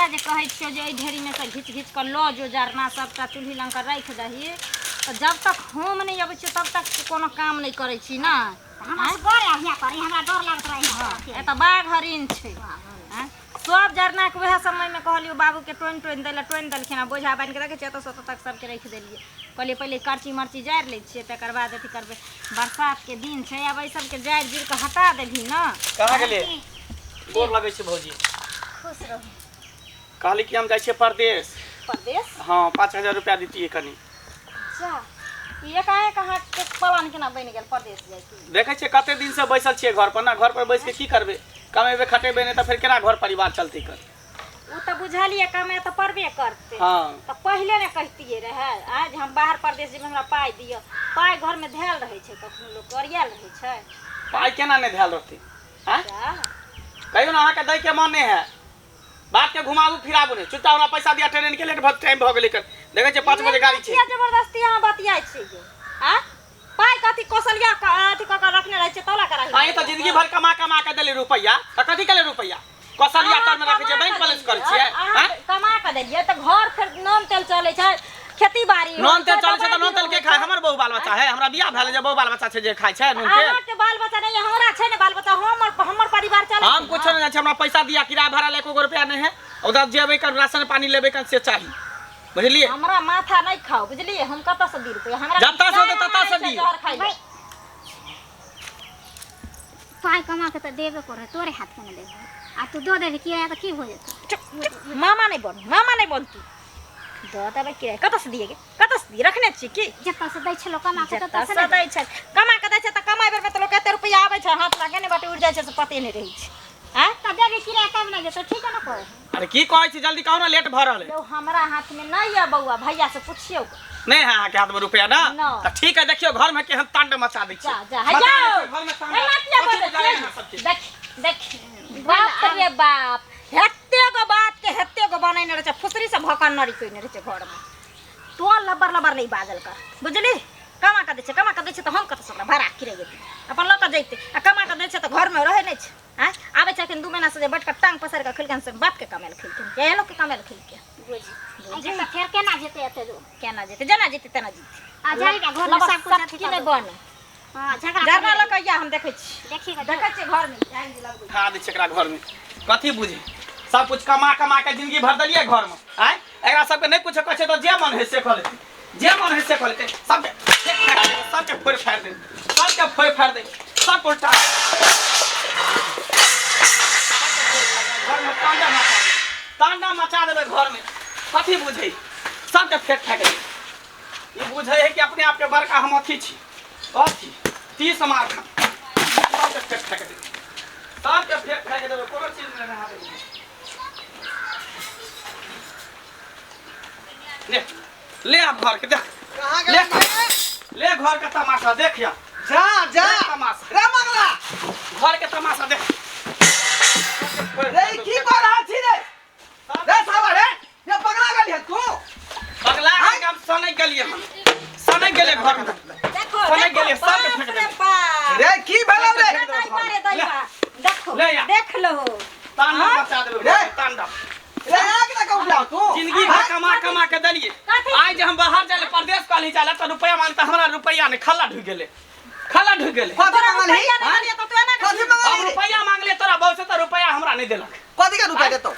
तोरा जे कहै छियौ जे एहि ढेरीमे से घीच घीच कऽ लऽ जो जरना सबटा चूल्ही लग कऽ राखि दही तऽ जब तक हम नहि अबै छियौ तब तक तू कोनो काम नहि करै छी ने हमरा से डर है करे हमरा डर लागत रहे एतऽ बाघ हरिण छै आँय? सब जरनाके वएह समयमे कहलियौ बाबूके टोनि टोनि दै लए टोनि देलखिन आ बोझा बान्हि कऽ देखै छियै एतऽसँ ओतऽ तक सबके राखि देलियै कहलियै पहिले करची मरची जारि लै छियै तकर बाद अथी करबै बरसातके दिन छै आब एहि सबके जारि जुरि कऽ हटा देबही ने कहाँ गेलियै गोर लगै छै भौजी खुश रहू कहली कि हम जाइ छियै परदेश परदेश हँ 5000 रुपया दितियै कनि जा ई एकाएक अहाँके प्लान केना बनि गेल परदेश जाइके देखै छियै कते दिनसँ बैसल छियै घर पर ना घर पर बैस के की करबै कमेबै खटेबै नहि तऽ फेर केना घर परिवार चलतै कर ओ तऽ बुझलियै कमे तऽ पड़बे करतै हँ तऽ पहिले ने कहितियै रहए आँय जे हम बाहर परदेश जेबै हमरा पाइ दिअ पाइ घरमे धयल रहै छै कखनो लोक ओरियाएल रहै छै पाइ केना नहि धयल रहतै आँय जा कहियो ने अहाँके दैके मन नहि है बात के घुमाबू फिराबू नहि चुपचाप हमरा पैसा दिया ट्रेन के लेट भऽ टाइम भऽ गेलै कर देखै छियै 5 बजे गाड़ी छै किया जबरदस्ती अहाँ बतियाइ छी यौ आँय पाइ कथी कौशल्या अथी कऽ कऽ रखने रहै छै तोला कराही अहीं तऽ जिंदगी भर कमा कमा के देली रुपैआ तऽ कथी के ले रुपैआ कौशल्या तर में रखै छियै बैंक बैलेंस करै छियै अहाँ आँय? कमा कऽ देलियै तऽ घर फेर नून तेल चलै छै खेती बाड़ी नून तेल चलै छै तऽ नून तेल के खाय हमर बहु बाल बच्चा है हमरा बियाह भेल जे बहु बाल बच्चा छै जे खाय छै नून तेल अहाँके बाल बच्चा नहि हमरा छै ने बाल बच्चा हमर हमर परिवार चलै हम कुछो नहि जानै छी हमरा पैसा दिया किराया भाड़ा ले एको गो रुपया नहि है उधर जेबै कर राशन पानी लेबै कर से चाही बुझलियै हमरा माथा नहि खाओ बुझलियै हम कतऽ से दी रुपया हमरा जतऽ से होतै ततऽ से दियौ। जहर खाइ लए। पाइ कमा के तऽ देबे करे तोरे हाथ के ने देबे आ तू दऽ देबे किराया तऽ की हो जेतौ चुप, चुप, मामा नहि बन मामा नहि बन तू दऽ देबै किराया कतऽ से दिएगे कतऽ से दिए रखने छी की जतऽ से दै छलो कमा के जतऽ ततऽ से से दै छै कमा के दै छै तऽ कमाइ बेरमे तऽ लोक एते रुपैआ आबै छै हाथ लागे नहि बाटे उड़ि जाइ छै से पते नहि रहै छै आँय तऽ देबे किराया तब ने जेतौ ठीक है ने कहै अरे की कहै छी जल्दी कहू ने लेट भऽ रहल है यौ हमरा हाथमे नहि यऽ बौआ भैया से पुछियौ नहीं है अहाँके हाथ में रुपया ना ना। तऽ ठीक है देखियौ घर में केहन तांड मचा दै जा छियै जा है मचा दै जाओ छियै, घर में तांड एना किया कथी बजै बुझाइ छियै? अहाँ सबके? देख देख बाप रे बाप हेते गो बात के हेते गो बनैने रहै छै फुसरी से भकन्नरी कइने रहै छै घरमे तो लबर लबर नहि बाजल कर बुझली कमा कऽ दै छै कमा कऽ दै छै तऽ हम कतऽ से ओकरा भाड़ा किराया देबै अपन लऽ कऽ जैतै आ कमा कऽ दै छै तऽ घरमे रहै नहि छै आँय आबै छै अखन 2 महीना से जे बैठ कऽ टांग पसारि कऽ खेलकै हन से बापके कमायल खेलकै इएह लोकके कमायल खेलकै बुझी तऽ फेर केना जेतै एते दूर केना जेतै जेना जेतै तेना जेतै आ जाइगा घरमे लबर सब कुछ अथी की नहि कर बने हां झगड़ा जरना लऽ कऽ हम देखै छी देखी देखै छी घरमे आगि जे लगबै खा दै छै एकरा घरमे कथी बुझे सब कुछ कमा कमा के जिंदगी भर देलियै घरमे आँय एकरा सबके नहि कुछो कहै छै तऽ जे मन हइ से कऽ लेतै जे मन हइ से कऽ लेतै सबके सबके फोड़ि फाड़ि देबै सबके फोड़ि फाड़ि देबै सब उल्टा घरमे तांडा मचा देबै तांडा मचा देबै घरमे कथी बुझै सबके फेंक फाकि देबै ई बुझै है कि अपने आपके बड़का हम अथी छी अथी 30 मार खा सबके फेंक फाकि देबै सबके फेंक फाकि देबै कोनो चीज नहि रहा देबै ले ले आप घर के देख कहाँ ले गेलै ले घर के तमाशा देख या जा जा देख तमाशा रे मगला घर के तमाशा देख रे ई की कऽ रहल छी रे रे साला रे ये पगला गेली हन तू पगला के हम सनक गेलिए हम सनक गेलिए घर में देखो सनक देखो गेलिए सब के बाप फेंक रे देबै बाप रे की भेलौ रे दैबा रे दैबा देखो ले आ। देख लो तांडव मचा देबै रे। तांडव रे आग लगा उठला तू जिंदगी भर कमा कमा के देलिए कथी? आइ जे हम बाहर जाले परदेश कहली जाले तऽ रुपया मांगता हमरा रुपया नहि खल्ला ढुकि गेलै खल्ला ढुकि गेलै कथी तोरा मंगलही रुपैआ नहि देलियै तऽ तू एना कथी हम मंगलही रे रुपया मांगले तोरा बहू से तऽ रुपया हमरा नहि देलक कथी के रुपया देतौ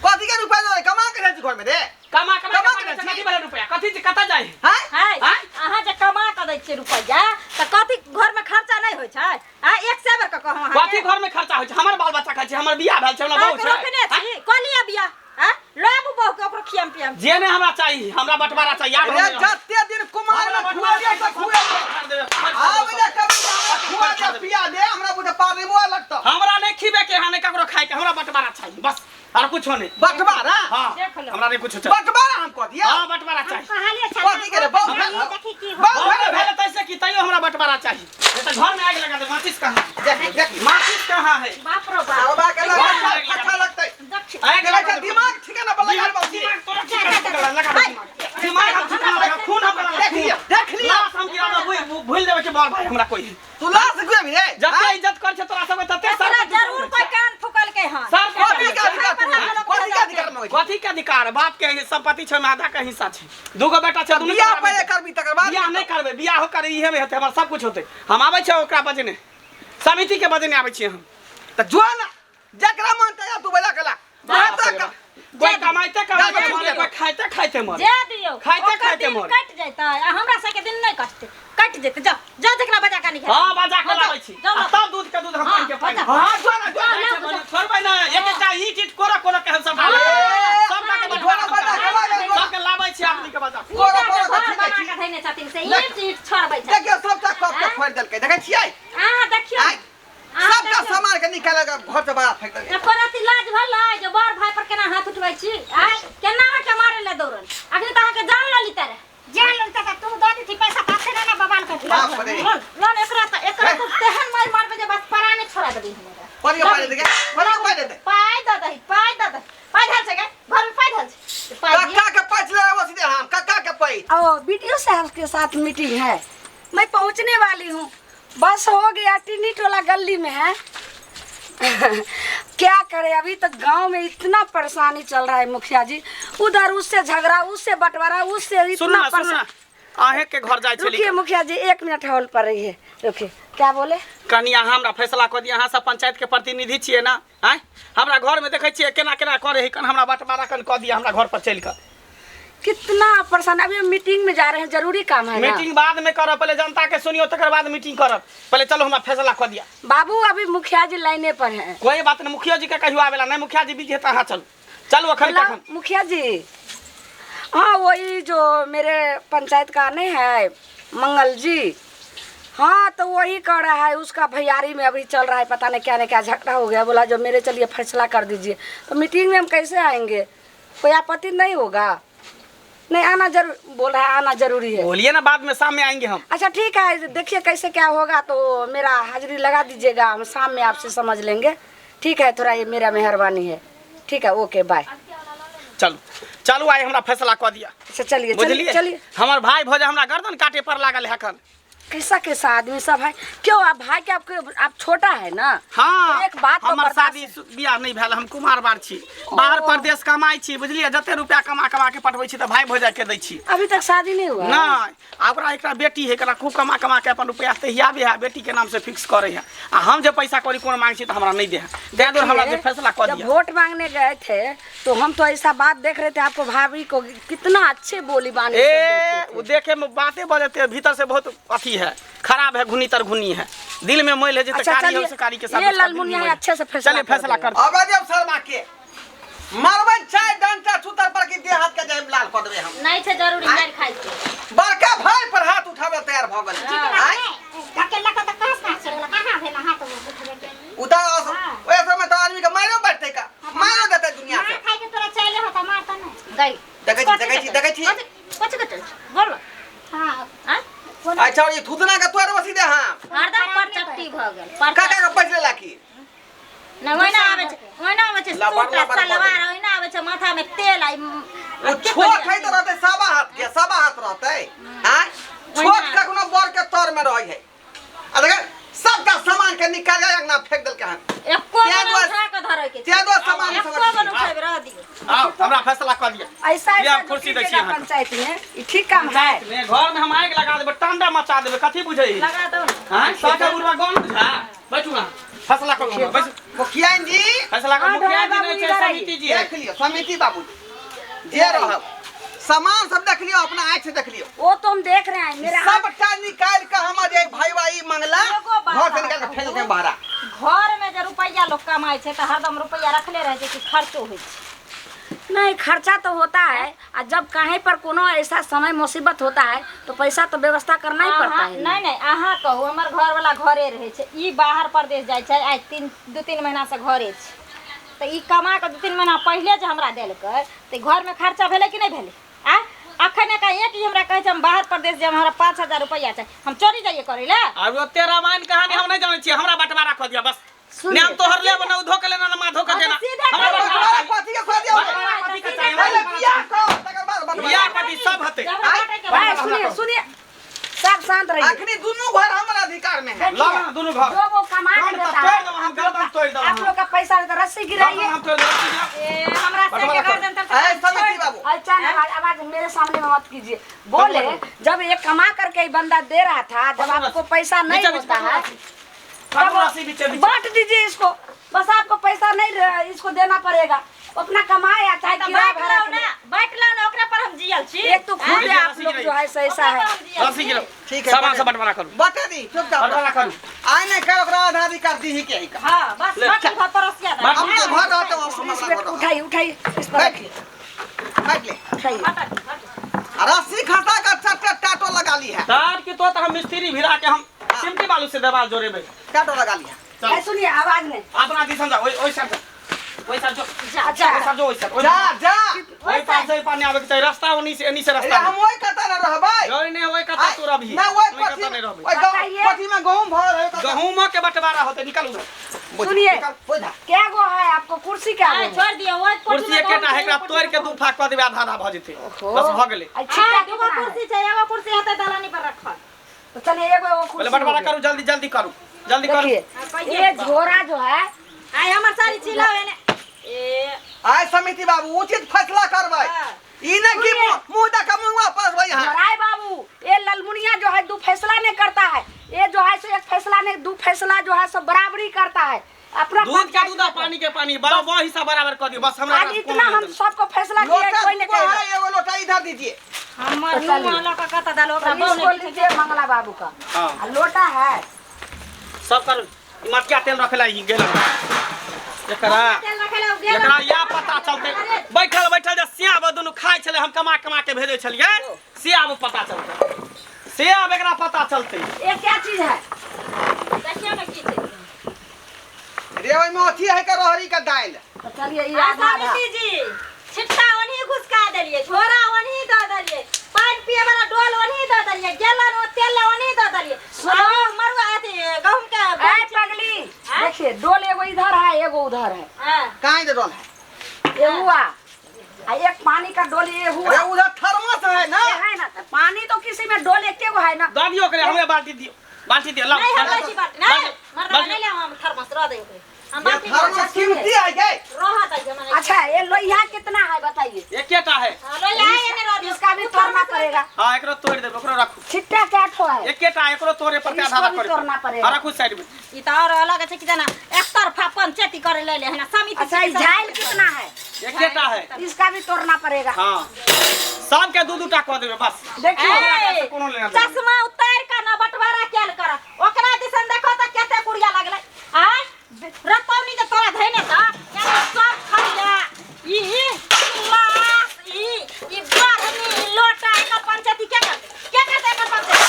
कथी के रुपया देतौ कमा के रहै छी घर में रे कमा कमा कमा के के कथी छी। भेलै रुपया कथी छै कतऽ जाइ हैं हाय आँय? अहाँ जे कमा कऽ दै छियै रुपैआ तऽ कथी घरमे खर्चा नहि होइ छै आ एक सए बेर कऽ कहूँ कथी घर में खर्चा होइ छै हमर बाल बच्चा खाइ छै हमर बियाह भेल छै हमरा बहू अहाँके छै रोकने छी कऽ लिअ बियाह आँय लऽ आबू बहूके ओकरो खियाम पियाम जे नहि हमरा चाही हमरा बंटवारा चाही आब हम रे नहि रहब। जते दिन कुमार हमरा में बंटवारा खुएलियै चाही, से खुएलियै फाड़ि देबै, फाड़ि आब देबै जे कभी हमरा खुआ दे पिया दे हमरा बुझे पानी मुआ लगतौ हमरा नहि खिबे के यहाँ नहि ककरो खाए के हमरा बंटवारा चाही बस आर कुछो नहीं बंटवारा हाँ देख लो। हमरा नहीं कुछो चाही बंटवारा हम कह दिया हाँ बंटवारा चाही कहलिए कथी के रे बहु भेल देखी की हो बहु बहुत भेल भेल तैसे की तैयो हमरा बंटवारा चाही नहीं तो घर में आग लगा दे माचिस कहाँ है? देख देख माचिस कहाँ है बाप रो बाप सरवा के घर में लगा आग लगा अच्छा लगतै देखी आग लगा लगा दे दिमाग ठिकाना पर लगा दिमाग दिमाग तोरा ठिकाना पर लगा दे दिमाग दिमाग हम ठिकाना लगा खून हम लगा देख लिया देख लिया लाश हम गिरा दे भूल भूल देबै के बाल भाई हमरा कोई तू लाश गुए रे जते इज्जत कर छै तोरा सब तते सर तोरा जरूर कोई कान फुकल के हन सर कथी के अधिकार तू कथी के अधिकार मांगै कथी के अधिकार? बाप के संपत्ति छै, ओहिमे आधा के हिस्सा छै। दूगो बेटा छै, दुनू के बियाह बराबर पहिले छै। करबी तकर बाद। बियाह नहि करबै, बियाह करे इहे में हेतै, हमर सब कुछ होतै। हम आबै छियै ओकरा बजने, समिति के बजने आबै छियै हम। तऽ जो ना, जकरा मन तकरा तू बजा के ला। बाप रे तक बाप। कोई कमाइते कमाइते जा मरे, दियौ। कोई खाइते खाइते मरे। जे दियौ, खाइते ओकर खाइते दिन मरे। कटि जैतै आ हमरा सबके दिन नहि कटतै, कटि जेतै। जाओ जाओ, जकरा बजा के निकाल। हाँ, बजा के हाँ, लाबै छी। जाओ, आ जाओ। तब दूध के दूध हम हाँ, पानि के पानि। बजा। हाँ, जो ना, जो ना। जाइ छै बने, छोड़बै ना, एक एकटा ईंट ईंट कोरा कोरा के हम सब हाँ, सबटा के गोरा बजा के ला, गोरा। सबके लाबै छी आदमी के बजा। कोरा ईंटा के कोरा घर के बना छी। के धैने छथिन से ईंट ईंट छोड़बै छथिन। देखियौ, सबटा कप के फोड़ि देलकै, देखै छियै? अहाँ देखियौ। आँय, अहाँ सबटा देखियौ। सामान के निकाल के घर से बाहर फेंक देलकै। एको रति लाज भेलै जे बड़ भाई पर केना हाथ उठबै छी? आँय, केना अहाँके मारै लए दौड़ल? अखन तऽ अहाँके जान लऽ लीते रहे। जान लऽ तऽ तू दऽ देती पैसा तऽ अखन ने बवाल कर। बाप रे। लोन लोन, एकरा तऽ तेहन मारि मारबै जे बस पराने छोड़ा देबै हमरा। परियो पाइ दे, परियो पाइ दे। पाइ दऽ दही, पाइ दऽ दही। पाइ धल छै गे घरमे? पाइ धल छै? पाइ दिअ। कक्का के पैछ ले आबो सीधे हम, कक्का के पैछ। ओ बीडीओ साहब के साथ मीटिंग है, मैं पहुंचने वाली हूँ, बस हो गया, टिन्नी टोला गली में है। क्या करे, अभी तक गांव में इतना परेशानी चल रहा है मुखिया जी, उधर उससे झगड़ा, उससे बंटवारा, उससे सुनू इतना ना, सुनू ना, परेशान। अहें के घर जाइ छली। रुकिए मुखिया जी, एक मिनट हॉल पर रहिए, रुकिए। क्या बोले? कनि अहाँ हमरा फैसला कऽ दिअ, अहाँ सब पंचायत के प्रतिनिधि छियै ना। आँय, हमरा घर में देखै छियै केना केना करै है, कन हमरा बंटवारा कन कऽ दिअ हमरा घर पर चलि कऽ। कितना परेशान। अभी हम मीटिंग में जा रहे हैं, जरूरी काम है ना। मीटिंग बाद में करब, पहले जनता के सुनियो तकर बाद मीटिंग करब। पहले चलो, हमरा फैसला कऽ दिअ। बाबू, अभी मुखिया जी लाइने पर हैं। कोई बात नहीं, मुखिया जी के कहियो आवेला नहीं, मुखिया जी बिजी है तऽ अहाँ चलू, चलू अखन। बोला, कखन? मुखिया जी, हाँ, वही जो मेरे पंचायत का नहीं है मंगल जी, हाँ, तो वही कह रहा है, उसका भैयारी में अभी चल रहा है, पता नहीं क्या नहीं क्या झगड़ा हो गया। बोला जो मेरे चलिए फैसला कर दीजिए। तो मीटिंग में हम कैसे आएंगे? कोई आपत्ति नहीं होगा? नहीं, आना जरूर बोल रहा है, आना जरूरी है। बोलिए ना, बाद में शाम में आएंगे हम। अच्छा ठीक है, देखिए कैसे क्या होगा तो मेरा हाजिरी लगा दीजिएगा, हम शाम में आपसे समझ लेंगे। ठीक है, थोड़ा ये मेरा मेहरबानी है। ठीक है, ओके, बाय। चलू चलू, आइ हमरा फैसला कऽ दिअ। अच्छा चलिए चलिए। बुझलिए? चलिए। हमर भाई भौज हमरा गर्दन काटे पर लागल है अखन। कैसा कैसा आदमी सब है। क्यों, आप भाई के आपके आप छोटा है ना? हाँ। एक बात तो हमर बर्दाश्त- शादी बियाह नहीं भेल, हम कुमार बार छी, बाहर परदेश कमाइ छी, बुझलिए? जते रुपया कमा कमा के पठबै छी तऽ भाई भौजाई के दै छी। अभी तक शादी नहीं हुआ है? नहि, आ ओकरा एकटा बेटी है, एकरा खूब कमा कमा के अपन रुपया तहियाबे है, बेटी के नाम से फिक्स करे है, आ हम जे पैसा कौड़ी कोनो मांगे छी तऽ हमरा नहीं दे है। दे दो हमरा जे फैसला कऽ जब दिअ। वोट मांगने गए थे तो हम तो ऐसा बात देख रहे थे, आपको भाभी को कितना अच्छे बोली बानी सब ए देखते थे। वो देखे में बातें बजते है, भीतर से बहुत अथी है, खराब है, घुनी तर घुनी है, दिल में मैल है जे अच्छा, कारी है चलिए, उसे कारी के साथ ये उसका दिल में लालमुनिया मैल है, अच्छे से फैसला चलिए कर फैसला देंगे। कर। अब जब शर्मा के मरबन चाय डंटा छूतर पर की देह हाथ के जाय लाल कऽ देबै हम। नहि छै जरूरी मारि खाइ के। बड़का भाई पर हाथ उठावे तैयार भऽ गेल। आँय? धकेलक तऽ कहाँ से कहाँ चलि गेल? कहाँ भेल हाथ उठबै के? उतार, ओहि समय तऽ आदमी के मारियो बैठतै का, मारियो देतै दुनिया मार से। खाइ के तोरा चले होता, मार तऽ नहि। गई। देखै छी, देखै छी, देखै छी। कथी कटल छै? बोल। हाँ। आँय? अच्छा, ई थुतना के तोड़ बसी दे हम। हरदम पर चट्टी भऽ गेल पर। काका के पैसे लाकी। नहि, ओहिना आबै छै, ओहिना आबै छै। लबर सूट आ लबर सलवार कऽ ओहिना आबै छै, माथामे तेल आ ओ छोट है तऽ रहतै सवा हाथ के, सवा हाथ रहतै। आँय, छोट कखनो बर के तर में रहै है। आ देख, सबटा सामान के निकाल के अंगना फेंक देलकै हन। एको गो तें नहि उठा कऽ धरै के छै। तें दुआरे सामान एको सब गो नहि उठेबै, रह दियौ। आओ हमरा फैसला कऽ दिअ। ऐसा लिअ, ऐसा जो कुर्सी दै छी कीजिएगा अहाँके। पंचायत में, ई ठीक काम है? पंचायत में घर में हम आगि लगा देबै, टांडा मचा देबै, कथी बुझै? लगा दौ ने। आँय, सबटा बुढ़वा गाँव बुझा बैठू अहाँ, फैसला करू हमरा, बैसू। मुखिया जी। फैसला करू। हाँ, मुखिया जी बाबू नहि छै, इधर आइए। समिति जी है। देख लियौ समिति बाबू जे रहब, सामान सब देख लियौ, अपना आँखि से देख लियौ। वो तो हम देख रहे हैं, मेरा सबटा निकाल के हमर जे भाई भाई मंगला एगो बात घर से निकाल के अहाँ फेंक कहू। देलकै बाहरा। घरमे जे रुपैआ लोक कमाइ छै तऽ हरदम रुपैआ रखले रहै छै कि खर्चो होइ छै? नहीं, खर्चा तो होता है, और जब कहीं पर कोनो ऐसा समय मुसीबत होता है तो पैसा तो व्यवस्था करना ही पड़ता अहाँ- है। नहि नहि, अहाँ कहू, हमर घरवाला घरे रहै छै, ई बाहर परदेश जाइ छै, आइ तीन 2-3 महीनासँ घरे छै, तऽ ई कमा कऽ 2-3 महीना पहिले जे हमरा देलकै तऽ घरमे खर्चा भेलै कि नहि भेलै? आ अखन एका एक ई हमरा कहै छै हम बाहर परदेश जायब, हमरा 5,000 रुपैआ चाही, हम चोरी जाइए करै लए? आब ओते रामायण कहानी हम नहि जानै छियै, हमरा बंटवारा कऽ दिअ बस। सुनिए। ने हम तोहर लेब, ने ओ धोके लेना, ने माँ धोके हाँ, देना। तऽ सीधे हमरा करू। बंटवारा चाही। कथी के खा दियौ? बंटवारा कथी के चाही? पहिले बियाह कर तकर बाद बंटवारा। बियाह कथी सब हेतै। जब हमरा बाँटैके भाई, बात- सुनिए सुनिए, सब शांत रहिए। अखनी दुनू घर हमर अधिकार में है। लऽ ना दुनू घर। जो वो कमा के कान देता तऽ तोड़ि है देब हम, आप लोग गर्दन का- तोड़ि देब आप हम। लोग का पैसा रहता, रस्सी गिराइए। गर्दन हम तोड़ि देब, रस्सी गिराउ। ए, हमरा से के बंटवारा गर्दन तर ऐ, अच्छा ना, आवाज आवाज मेरे सामने में मत कीजिए। बोले जब ये कमा करके ये बंदा दे रहा था, जब आपको पैसा नहीं बीचे- बीचे होता है पकड़ो रस्सी बीचे बीचे। बांट दीजिए इसको, बस आपको पैसा नहीं इसको देना पड़ेगा, अपना कमाया चाहे तऽ किराया बाँटि भाड़ा लौ के ना, लिए। बाँटि लौ ना, ओकरा पर हम जियल छी। एक तो खुद लीजिए, आप रस्सी लोग गिराइए। जो है सो ऐसा है। रस्सी गिराओ। ठीक है, सामान बटे। सब बंटवारा करू। बटे दी चुपचाप। बंटवारा करू। आइ नहीं कर ओकरा आधा अधिकार दी ही के ही का। हाँ, बस ले। बाँटि घर पर रसिया दे। बाँटि। अपना घर रहते वो इस समझ पे उठाइए उठाइए, इस पर बैठ रखिए, बैठ ले। उठाइए। आ रस्सी खसा कर चट्टे टाटो लगा ली है। तार के तो हम मिस्त्री भिड़ा के हम सिमटी बालू से देवाल जोड़ेबै। टाटो लगा ली है। चल। ए, सुनिए आवाज नहीं। अपना दिसन जा, ओइ ओइ साइड जा। ओइ साइड जो। अच्छा ओइ साइड जो, ओइ साइड। ओइ जा जा। ओइ पार से ओइ पार नहीं आबे के चाही, रास्ता ओनी से एनी से अरे रास्ता। हम ओइ कता न रहबै। नहीं नहीं ओइ कता तू रहबही। ना ओइ ओइ कता कोठी नहीं रहबही। ओइ गहूम बताइए। कोठी में गहूम भरल है कता। गहूम के बंटवारा होते, निकल उधर। सुनिए। निकल, बुझा। क्या गो है आपको कुर्सी क्या गो आइ, है? छोड़ि दियौ, ओहि कोठी कुर्सी में एकेटा है, एकरा गहूम तोड़ि के दू फाक कऽ देबै, आधा आधा भऽ जेतै। ओहो। बस भऽ गेलै। आ छिट्टा आइ, दूगो कितना है? कुर्सी छै, एगो कुर्सी हेतै दलानी पर रखल। तो चलिए एगो एगो पहिले कुर्सी बंटवारा हो गया। करू, जल्दी जल्दी करू, जल्दी करू। देखिए ये झोरा जो है, आइ हमर सारी चिल्लाउ एने। ए आइ समिति बाबू उचित फैसला करबै। हाँ। ई नहीं कि मुंह दऽ के मुंह वापस भई यहाँ। झोराए बाबू, ये ललमुनिया जो है दो फैसला नहीं करता है, ये जो है सो एक फैसला नहीं दो फैसला जो है सब बराबरी करता है अपना। दूध के दूध आ पानी के पानी, बराबर हिस्सा बराबर कर दियो बस। हमरा आज इतना हम सबको फैसला किया है, लोटा कोई नहीं दूगो कहेगा। है, एगो लोटा इधर दीजिए। हमर तो चलिए। नुआ लऽ कऽ कतऽ देल ओकरा तो बहु इसको नहि दिखै। लीजिए मंगला बाबू का। हाँ। आ लोटा है सब कर ई मटिया तेल रखेला ई गेल एकरा। तेल रखेला गेल। एकरा या पता चलते बैठल बैठल जे सियाब दुनू खाइ छलै, हम कमा कमा के भेजै छलियै, सियाब पता चलते, सियाब एकरा पता चलते। ये क्या चीज है? देखियौ ने की छै। रे ओहिमे अथी है के रहरी के दालि। तो चलिए ये आ आधा आधा। समिति जी, छिट्टा ओनही घुसका देलियै, झोरा ओनही दऽ देलियै, पानि पिए वाला डोल ओनही दऽ देलियै, गेलन ओ तेल ओनही दऽ देलियै। सुनो। आ मरुआ अथी गहूम के ऐ पगली, देखिए डोल एगो इधर है एगो उधर है। हाँ। कहाँ इधर डोल है? ये हुआ आ एक पानी का डोल ये हुआ। अरे उधर थर्मस है ना। ये है ना, तो पानी तो किसी में डोल एक गो है ना। दऽ दियौ ओकरे, हमरे बाल्टी दियौ, बाल्टी दियौ, लाउ। नहीं हम बाल्टी- लै छी बाल्टी, नहीं बाल्टी- मर्दा बाल्टी- नहीं ले, हम थर्मस रह दे ओकरे। हम ये बाल्टी थर्मस कीमती है के। रहत है जमाना। अच्छा ये लोहिया कितना है बताइए? एकेटा है। हाँ, लोहिया है, एने रह दियौ। इसका भी तोड़ना पड़ेगा। हाँ एकरो तोड़ि देबै, ओकरो राखू। छिट्टा क्या ठो है? एकेटा एकरो तोड़े पड़तै, आधा इसको आधा भी करे तोड़ना पड़ेगा। हाँ, राखू साइड में। ई तऽ और अलग छै कि जेना एक तरफा पंचायती करे ले है ना समिति। अच्छा ये झाइल कितना है? एकेटा है। इसका भी तोड़ना पड़ेगा। हाँ सबके दू दूटा कऽ देबै बस। देखिए हमरा कोनो लेना देना नहीं। चश्मा उतार के ना बंटवारा कैल कर, ओकरा दिसन देखो त केते कुड़िया लगलै। आय रतौनी जे तोरा धैने त यानी सब खरिया ई गिलास ई ई बाढ़नी लोटा एकर पंचायती के करतै, के करतै एकर पंचायती?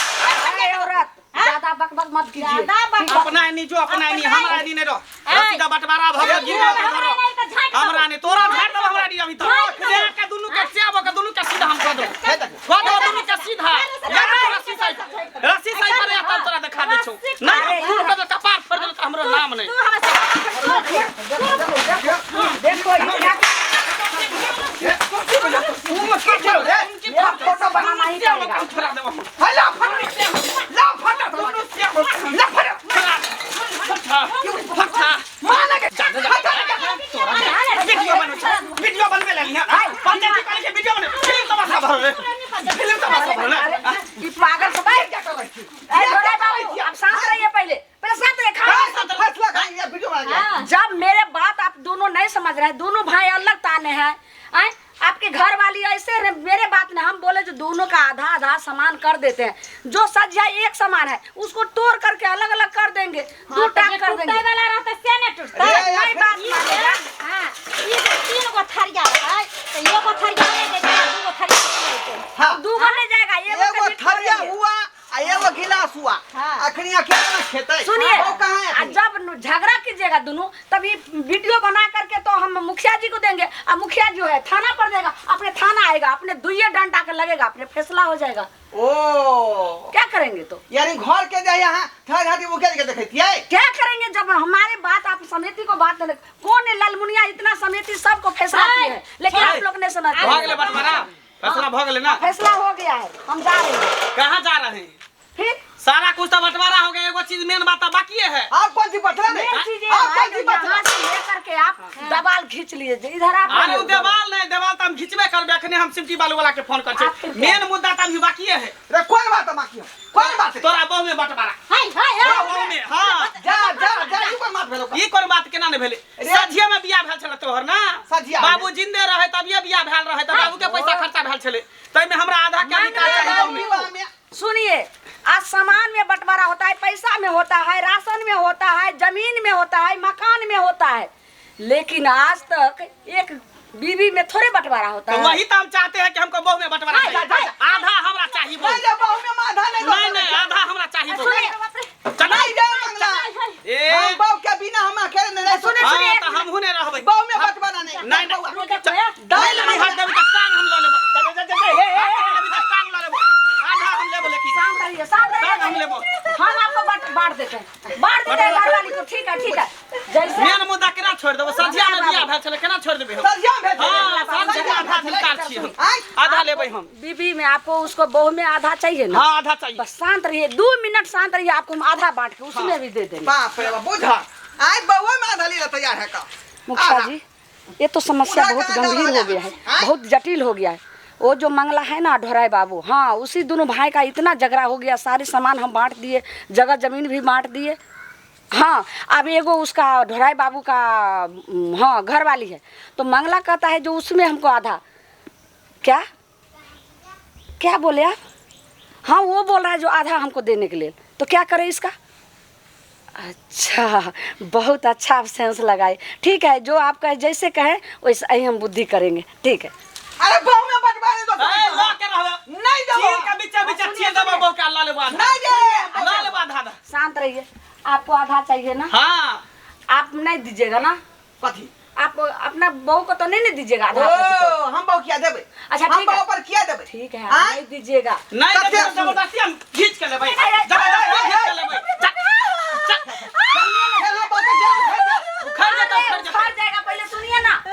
अरे औरत ज्यादा बकबक मत कीजिए। ज्यादा बकबक। अपना एनी जो अपना एनी, हमरा एनी नहीं रह। ऐ। रसीदा बंटवारा भऽ गेल, गिर गेल हमरा धरो। नहीं तऽ झाँटि देबौ। हमरा नहीं, तोरा झाड़ि देबौ, हमरा नहीं अभी तो। झाँटि देबौ। से के दुनू के सेब के दुनू के सीधा हम कऽ देबौ। हे देखो। कऽ देबौ दुनू के सीधा। या तो रस्सी साइड, रस्सी साइड पर या तब तोरा देखा दै छौ। नहीं हम फूल के कपार फोड़ि देबौ तऽ हमरो नाम नहीं। तू हमरा से देखो ये क्या मुंह में की छौ रे? ये फोटो बनाना ही पड़ेगा। छोड़ा देबौ। है ला फटा, ला फटा, दुनू सेब ला फटा। फटा फटा माने के जा जा जा। वीडियो बनबै छै, वीडियो बनबै लेली हँ। पंचायती कहै छै वीडियो बने, फिल्म तमाशा भरल रे, फिल्म तमाशा भरल रे। ये पागल सब है। क्या करै छी? ए झोरा बाबू आप शांत रहिए, पहले पहले शांत रहिए, खाना हाँ, फैसला कर ये वीडियो बना लिया। जब मेरे बात आप दोनों नहीं समझ रहे हैं, दोनों भाई अलग ताने हैं, आए? आपके घर वाली ऐसे रहे, मेरे बात नहीं, हम बोले जो दोनों का आधा आधा समान कर देते हैं, जो सज्जा एक समान है उसको तोड़ करके अलग अलग कर देंगे, दो टाक कर टूटै देंगे। वाला रहतै से नहि टूटतै। अरे, नहीं बात ई जे- मानेगा। हाँ, ई जे तीन गो थरिया रहै तऽ एगो थरिया नहि देतै, दूगो थरिया नहि देतै। हाँ। दूगो नहीं जाएगा, एगो एगो के भी थरिया तोड़ेंगे। हुआ आ एगो गिलास हुआ। हाँ। अखनी अकेले ना खेतै। सुनिए, वो कहाँ है आ अखनी? जब झगड़ा कीजिएगा दोनों तब ये वीडियो बना करके तो हम मुखिया जी को देंगे, और मुखिया जो है थाना पर देगा, अपने थाना आएगा, अपने दुइये डंडा के लगेगा, अपने फैसला हो जाएगा। ओ क्या करेंगे तो? यानी घर के जाए यहाँ थर घाटी मुखिया जी के देखैतियै। क्या करेंगे जब हमारे बात आप समिति को बात नहीं, कौन है ललमुनिया इतना समिति सबको फैसला किए है, लेकिन आप लोग नहीं समझते। भऽ गेलै बंटवारा, फैसला भऽ गेलै ना? फैसला हो गया है, हम जा रहे हैं। कहाँ जा रहे हैं? फिर सारा कुछ तो बंटवारा हो गया, एगो चीज मेन बात बाकी है। आप कौन सी बचला रे? मेन चीज ये आप है कौन जो सी बचला? यहाँ से लेकर के आप दबाल खींच लिए, इधर आप अरे उ देवाल नहीं, देवाल तो हम घिचबे करबे, अखने हम सिमटी बालू वाला के फोन कर आप छै। फिर मेन मुद्दा तो अभी बाकी है। रे कोन बात बाकी हो? कोन बात रे? तोरा बहु में बंटवारा। हाय हाय तोरा बहु में, हां। जा जा जा, ई कोन बात भेलो? ई कोन बात केना ने भेलै? सझिया में बियाह भेल छलै तोहर ना? सझिया। बाबू जिंदे रहे तबिये बियाह भेल रहे, त बाबू के पैसा खर्चा भेल छलै, तैमे हमरा आधा के अधिकार चाही बहु में। सुनिए, आज सामान में बंटवारा होता है, पैसा में होता है, राशन में होता है, जमीन में होता है, मकान में होता है, लेकिन आज तक एक बीवी में थोड़े बंटवारा होता तो है। वही तो हम चाहते हैं कि हमको बहु में बंटवारा चाहिए, आधा हमरा चाहिए बहु। नहीं जा, बहु में आधा नहीं। नहीं नहीं, आधा हमरा चाहिए बहु। चल नहीं जा मंगला। ए हम बहु के बिना हम अकेले नहीं रह सुने हाँ, सुने, तो हमहू नहीं रहबै। बहु में बंटवारा नहीं। नहीं नहीं, दाल नहीं हट देबी त टांग हम ल लेबो। अभी त टांग ल लेबो, आधा हम लेबो, लेकिन शांत रहिए, शांत टांग हम रहिए, लेबो। हम आपको बांट बांट देते हैं, बांट देते हैं घरवाली को। ठीक है ठीक है, जैसे मेन मुद्दा केना छोड़ देबो? सझिया में बियाह भेल छलै, केना छोड़ देबै हम? सझिया में भेल। हां, सझिया आधा अधिकार छी हम, आय आधा लेबै हम। बीबी में आपको उसको बहू में आधा चाहिए ना? हाँ, आधा चाहिए। बस शांत रहिए, 2 मिनट शांत रहिए, आपको हम आधा बांट के उसमें भी दे देंगे। बाप रे बाप, बुझा आय बहु में आधा लीला तैयार है का? मुखिया जी, ये तो समस्या पूरा बहुत गाना गंभीर हो वाला। गया है, हाँ? बहुत जटिल हो गया है। वो जो मंगला है ना ढोराई बाबू, हाँ, उसी दोनों भाई का इतना झगड़ा हो गया, सारे सामान हम बांट दिए, जगह जमीन भी बांट दिए। हाँ, अब एगो उसका ढोराई बाबू का हाँ घर वाली है, तो मंगला कहता है जो उसमें हमको आधा। क्या क्या बोले आप? हाँ, वो बोल रहा है जो आधा हमको देने के लिए, तो क्या करें इसका? अच्छा, बहुत अच्छा आप सेंस लगाए। ठीक है, जो आप कहे जैसे कहें वैसे ही हम बुद्धि करेंगे। ठीक है। अरे बहु में बंटवारा दो। ए ल के रहबो। नहीं देबो। चीर के बीचे बीचे चीर देबो बहु के, ल लेबो आधा। नहीं दे। ल लेबो आधा आधा। शांत रहिए, आपको आधा चाहिए ना? हाँ। आप नहीं दीजिएगा ना? कथी? आप अपना बहू को तो नहीं ना दीजिएगा आधा? ओ आपको तो। हम बहु किया देबै? अच्छा, हम ठीक है। बहु पर किया देबै? ठीक है, आय? आप नहीं दीजिएगा। नहीं कते देबै तो जबरदस्ती हम खींच के लेबै, जबरदस्ती खींच के लेबै। चल चल, हे हम बहु के जान उखड़ जा। उखड़ जेतौ, उखड़ जेतौ। उखड़ जाएगा, पहले सुनिए ना।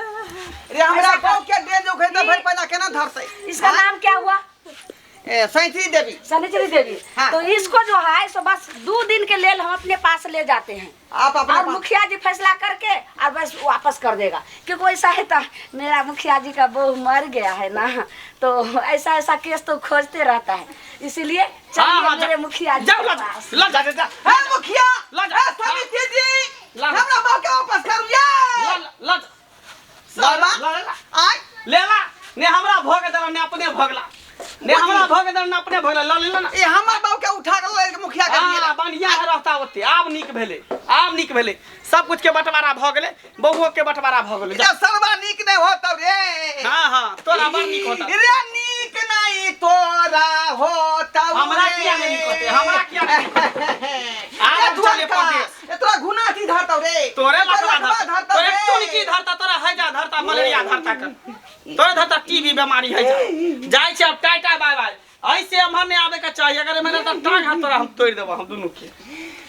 रे हमरा बहु के डेज उखड़ त भरि पैना केना धरतै? इसका नाम क्या हुआ? ए सैंती देवी। सनिचरी देवी। हाँ। तो इसको जो है सो बस 2 दिन के लेल हम अपने पास ले जाते हैं, आप अपने और पास- मुखिया जी फैसला करके और बस वापस कर देगा, क्योंकि वैसा है तो मेरा मुखिया जी का बहू मर गया है ना, तो ऐसा ऐसा केस तो खोजते रहता है, इसीलिए हाँ, चलिए हाँ, मेरे मुखिया जी जाओ, के ल जा, पास। ल जा, जा, हे मुखिया, ल जा। हे समिति जी, ला। हमरा बहु के वापस करू ये। ल ल ल साला। ल ल आय ले ला ने, हमरा भोग देला ने अपने भोगला ने, हमरा भोग देला ने अपने भोगला, ल ले ना। ए हमर बहु के उठा के ले के मुखिया के दिए। हाँ, बढ़िया है रहता ओते। आब नीक भेलै, आब नीक भेलै, सब कुछ के बंटवारा भऽ गेलै, बहुओ के बंटवारा भऽ गेलै। जा सरवा नीक नहीं होतौ रे। हाँ हाँ, तोरा बड़ नीक होता। रे नीक नहीं तोरा होतौ। हमरा रे। किया नहीं नीक होतै? हमरा किया नहीं नीक होतै? ए आब चले धुआं परदेश। ए तोरा घुना थी धरतौ रे। तोरे तोरा लफड़ा लफड़ा धरता, धरतौ तोरे रे। टुनकी धरता, तोरा हैजा धरता, मलेरिया धरता कर तोरे धरता, टीबी बीमारी है। जाइ छै अब, टाटा बाय बाय। ऐसे एम्हर नहीं आबे के चाहिए, अगर एम्हर तऽ टांग हाथ तोरा हम तोड़ि देबो हम दुनू के।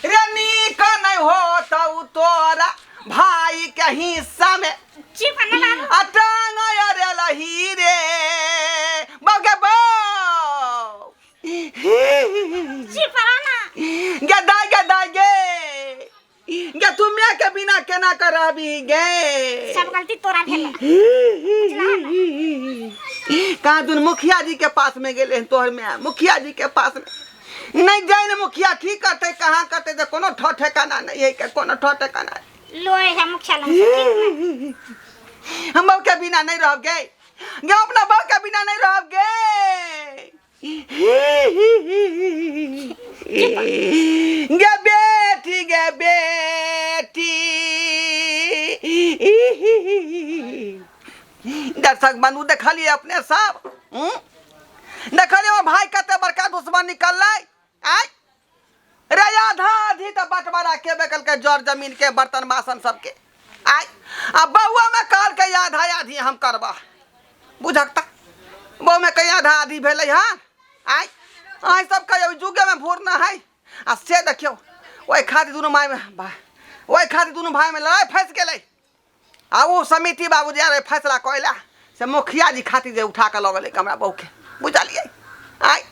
रे नीक नहीं होतौ तोरा भाई के हिस्सा में। चुप ना बाबू। आ टांग अरे लही रे बगे बौ। चुप रहो ना। गदा गदा गे गे, तू मैं के बिना केना करबी गे? सब गलती तोरा भेल। कहाँ दुन मुखिया जी के पास में गेले हन तोहर में? मुखिया जी के पास में नहीं जाए ने, मुखिया की करते, कहाँ करते, जे कोनो ठो ठेकाना नहीं है के, कोनो ठो ठेकाना नहीं। लोए है मुखिया लंग से, ठीक ना? हम बहू के बिना नहीं रह गे गे, अपना बहू के बिना नहीं रह गे गे बेटी, गे बेटी। दर्शक बंधु, देखलिए अपने सब, हम्म? देखलिए हमर भाई कते बड़का दुश्मन निकललै। आय रे, आधा आधी तऽ बंटवारा केबे कलकै जर जमीन के, बर्तन बासन सबके। आय आ बउआ में कहलकै आधा आधी हम करबा, बुझक तऽ बहू में कहीं आधा आधी भेलै हँ? आय अहाँ सब कहियो जुगे में भूरना है। आ से देखियौ, ओहि खातिर दुनू माय में ओहि खातिर दुनू भाई में लड़ाइ फँसि गेलै। आ ओ समिति बाबू जे रहै फैसला करै लए, से मुखिया जी खातिर जे उठा कऽ लऽ गेलै हमरा बहूके, बुझलियै? आय